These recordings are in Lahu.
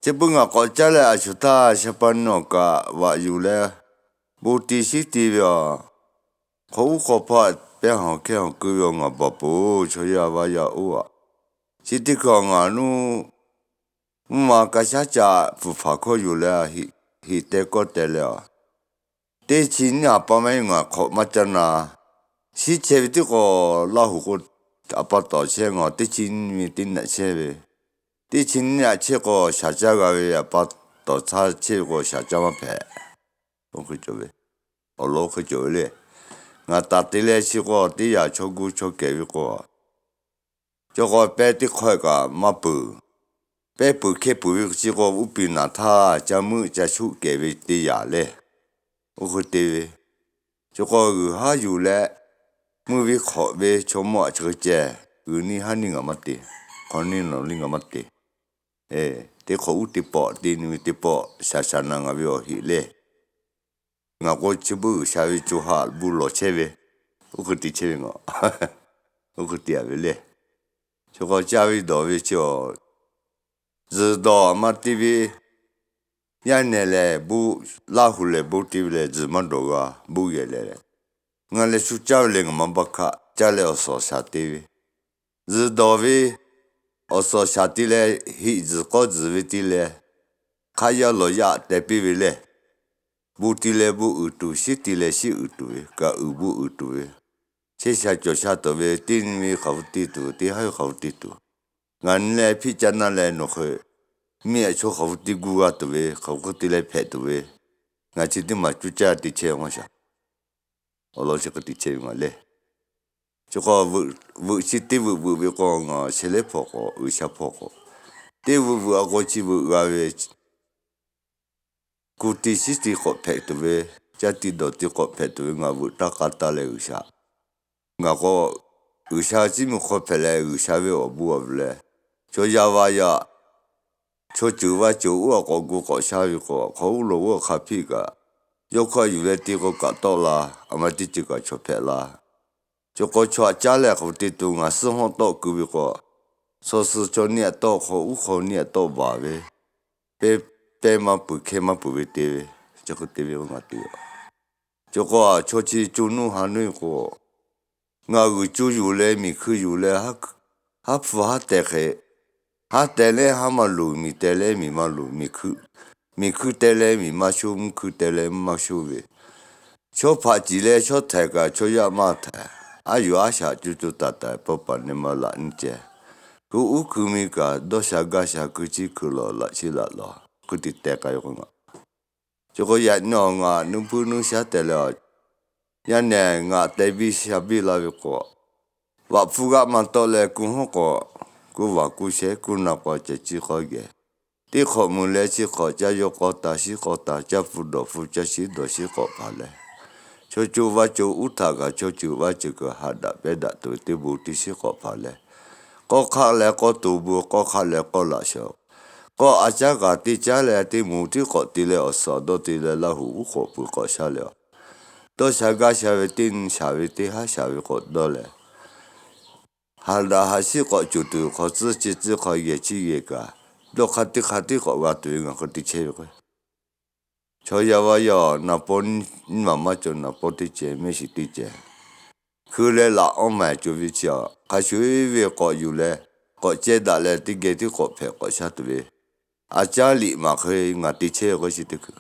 Chi beuꞈ ngaˬ k'awꞈ caˉ leh a shuˍ htaˇ sha pa nawˬ kaꞈ vaꞈ yuˬ leh, bon ti shiˉ ti ve a, hk'aw uˉ hk'aw hpaˆ pehˇ hawˬ hkehˇ hawˬ keu ve awˬ ngaˬ baˬ poˬ chaw yaˇ vaˇ yaˇ oˇ a. Chi teˇ hkui a ngaˬ nuˇ mvuhˇ ma ka shaˉ caꞈ pfuhˍ hpaˍ hkawˇ yuˬ leh, heˍ teh kawˇ teh leh a, teˇ chi nyiˇ a pa maˇ heˆ ngaˬ hk'awꞈ maˇ caˇ na. Shiˉ chehˇ ve teˇ k'o, Laˇ huˍ k'o a pa tawˍ chehˇ ngaˬ teˇ chi nyiˇ ve teˇ naꞈ chehˇ ve, teˇ chi nyiˇ a chehˇ k'o shaˍ caˇ g'a ve, a pa tawˍ htaˇ chehˇ ve k'o shaˍ caˇ maˇ hpehꞈ. Oˇ hk'e cawˬ ve, awˬ lawn oˇ hk'e cawˬ ve le. Ngaˬ taˍ te leh chi k'o teˇ yanˇ chaw gu chaw kehˬ ve k'o, chaw k'o pehˇ teˇ hk'awehˇ kaꞈ maˇ peuˬ. Pehˇ peuˬ hkehˇ peuˬ ve chi k'o uˉ peunˍ naˍ htaˇ ca meuˆ ca shuˆ kehˬ ve teˇ yanˇ le. Oˇ hk'e te ve, chaw k'o g'uiˬ haˉ yuˬ leh, meuˇ ve hk'awꞈ ve chaw mawˇ a chi hk'e ceh, g'uiˬ niˇ haˉ niˇ ngaˬ maˇ te, hk'awꞈ niˇ nawˬ liˇ ngaˬ maˇ te. Teˇ hk'awꞈ uˉ teˇ pawˆ te nyi ve teˇ pawˆ shaˍ shaˍ na ngaˬ ve awˬ heꞈ le. Ngaˬ k'o chi beuꞈ G'uiˬsha ve co ha bu lawˬ chehˇ ve, oˇ hk'e te chehˇ ve ngaˬ, oˇ hk'e te a ve le. Chaw k'o caˇ ve dawˬ ve chi a, tzuhˬ dawˬ maˇ te ve, yaˇ nehˬ lehˬ bon, Laˇ huˍ lehˬ bon te ve lehˬ tzuhˬ maˇ dawˬ g'a bon geh leh, ngaˬ lehˬ shu caˇ ve lehˬ ngaˬ maˇ baˇ hkaˆ caˇ leh awˬ suhˍ shaˍ te ve, tzuhˬ dawˬ ve, awˬ suhˍ shaˍ te leh, heꞈ tzuhˬ k'awˇ tzuhˬ ve te leh, hk'aˇ yaˇ lawˬ yaˇ tehꞈ piˇ ve le. Bon te leh bon uiˍ tuˬ, shiˉ te leh shiˉ uiˍ tuˬ ve, kaꞈ uiˍ bon uiˍ tuˬ ve, chehˇ sha cawˬ sha tawˍ ve teˇ nyi ve hk'aˬ hpu te tuˬ, teˇ haˉ ve hk'aˬ hpu te tuˬ, ngaˬ nyi leh hpiˆ caˇ naˇ leh nawˬ hk'e, miˬ a chaw hk'aˬ hpu te gu g'a tuˬ ve, hk'aˬ hpu te leh hpehꞈ tuˬ ve, ngaˬ chi teˇ maˬ cuˇ caˇ te chehˇ maˇ shaˍ. Awˬ lawn chi hk'e te chehˇ ve ngaˬ le. Chi k'o, veuꞈ chi teˇ veuꞈ veuꞈ ve k'o ngaˬ sheh lehˉ hpaw k'o, G'uiˬsha hpaw k'o, teˇ veuꞈ veuꞈ a k'o chi veuꞈ g'a ve, kuˬ te shiˉ te k'awꞈ hpehꞈ tuˬ ve, caˇ te dawˬ te k'awꞈ hpehꞈ tuˬ ve ngaˬ veuꞈ taˇ k'a taˇ leh G'uiˬsha, ngaˬ k'o, G'uiˬsha ciˉ mvuhˇ hk'aw hpehꞈ leh G'uiˬsha ve awˬ bon a ve leh, chaw yaˇ vaˇ yaˇ, chaw ceuˬ vaˇ ceuˬ oˇ a k'awꞈ gu k'awꞈ sha ve k'o, hk'aw uˉ lo oˇ hk'a hpiˆ kaꞈ, yawˇ hkawˇ yuˬ leh te k'o kaꞈ tawˆ la, a ma teˇ ceuˬ kaꞈ chaw hpehꞈ la. Chaw k'o chaw aꞈ caˉ leh hk'aˬ hpu te tuˬ ngaˬ suhˉ hawˉ tawˆ keu ve k'o, suh suh chaw neˇ aꞈ tawˆ hk'aw uˉ hk'aw neˇ aꞈ tawˆ baˬ ve, pehˇ pehˇ maˇ peuˬ hkehˇ maˇ peuˬ ve te ve, chi hk'e te ve ngaˬ te. Chaw k'o a chaw chi co nuˇ ha nuˇ k'o, ngaˬ g'uiˬ co yuˬ leh miˬ hkui yuˬ leh, haˉ hpu haˉ teh hk'e, haˉ teh leh haˉ maˇ luˬ, miˬ teh leh miˬ maˇ luˬ, miˬ hkui teh leh miˬ maˇ shonˇ, mvuhˇ hkui teh leh mvuhˇ maˇ shonˇ ve, chaw hpaꞈ ciˍ leh chaw htaiˍ kaꞈ chaw yaˇ maˇ htaiˍ. Aˉ yuˬ aˉ shaꞈ co co taiˍ taiˍ paw paˍ neh ma laꞈ nyi ceh, hkui uˉ hkui mi kaꞈ dawˇ sha gaˇ sha, hkui ciˇ hkui lawˬ laꞈ chiˇ laꞈ lawˬ hkui te teh k'ai ve k'o ngaˬ, chi k'o yaꞈ nyi ngaˬ nuˇ puiˉ nuˇ shaˉ teh leh, yaˇ nehˬ ngaˬ teh biˇ sha biˇ la ve k'o, vaꞈ hpfuhˇ g'aˆ maˇ tawˆ leh kuˇ hawˉ k'o, kuˇ vaˬ kuˇ shehˉ kuˇ na k'aw ceh ciˇ k'aw geh, teˇ hk'awꞈ mui leh chi hk'awꞈ caˇ yawˇ k'aw ta shiˉ k'aw ta, caˇ hpu dawˬ hpu caˇ shiˉ dawˬ shiˉ k'awꞈ hpaˍ leh, chaw co vaˇ co uˉ htaꞈ kaꞈ chaw ceuˬ vaˇ ceuˬ kaꞈ haꞈ daꞈ pehˇ daꞈ tuˬ ve teˇ bon teˇ shiˉ k'awꞈ hpaˍ leh, k'awˇ hk'aˆ leh k'awˇ to bon, k'awˇ hk'aˆ leh k'awˇ laꞈ shaw, k'awˇ a caˉ kaꞈ teˇ caˉ leh teˇ mvuhˇ tiˉ k'awꞈ te leh awˬ suhˍ dawˇ te leh Laˇ huˍ uˉ k'awꞈ pui k'awꞈ sha leh, dawˇ sha gaˇ sha ve teˇ nyi shaˍ ve teˇ haˉ shaˍ ve k'awꞈ dawˇ leh, haꞈ daꞈ haꞈ shiˉ k'awꞈ cuˬ tuˬ hk'aw tcuhˉ chi tcuhˉ hk'aw yehˬ chi yehˬ kaꞈ, dawˇ hk'a teˇ hk'a teˇ k'awꞈ g'a tuˬ ve ngaˬ hk'e te chehˇ ve k'o, chaw yaˇ vaˇ yaˇ naˍ paw nyiˇ maˬ maˇ cawˬ, naˍ paw teˇ cehˬ mehˆ shiˍ teˇ cehˬ, hkui leh laꞈ awˇ maˬ co ve chi a hk'a shuˍ ve k'awꞈ yuˬ leh, k'awꞈ ceh daꞈ leh teˇ geh teˇ k'awꞈ hpehꞈ k'awꞈ sha tuˬ ve, a caˉ liꞈ maˬ hk'e ngaˬ te chehˇ ve k'o chi teˇ hkui,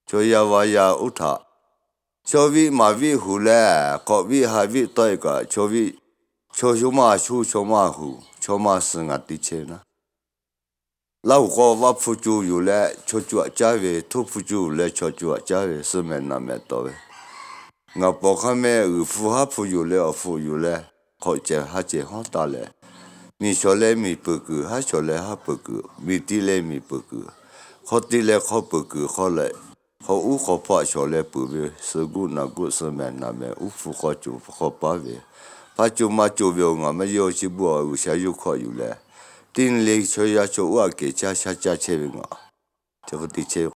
chaw yaˇ vaˇ yaˇ uˉ htaꞈ, chaw viˆ maˍ viˆ huˍ leh, hk'awꞈ viˆ ha viˆ tawˆ e kaꞈ, chaw viˆ, chaw shu maˇ shu chaw maˇ huˍ chaw maˇ suh ngaˬ te chehˇ ve naˉ. Laˇ huˍ k'o vaˇ hpu co yuˬ leh chaw co aꞈ caˉ ve, htoˇ hpu co yuˬ leh chaw co aꞈ caˉ ve, suh mehˍ naꞈ mehˍ tawˍ ve, ngaˬ pawˍ hk'a meh g'uiˬ hpu haˉ hpu yuˬ leh awˬ hpu yuˬ leh, hk'awꞈ cehˬ haˉ cehˬ hawˉ taˍ leh, miˬ shawˍ leh miˬ peuˬ kuiˬ, haˉ shawˍ leh haˉ peuˬ kuiˬ, miˬ ti leh miˬ peuˬ kuiˬ, hk'aw ti leh hk'aw peuˬ kuiˬ hk'aw leh, hk'aw uˉ hk'aw hpaˆ shawˍ leh peuˬ ve, suh guˆ naꞈ guˆ suh mehˍ naꞈ mehˍ uˉ hpu k'aw co hk'aw paˉ ve, hpaˇ co maˇ co ve awˬ ngaˬ maˇ yawˇ chi beuꞈ G'uiˬsha yawˇ hkawˇ yuˬ leh, teˇ nyi le chaw yaˇ chaw uˉ aꞈ kehˬ caˇ shaˉ caˇ chehˇ ve ngaˬ, chi hk'e te chehˇ ve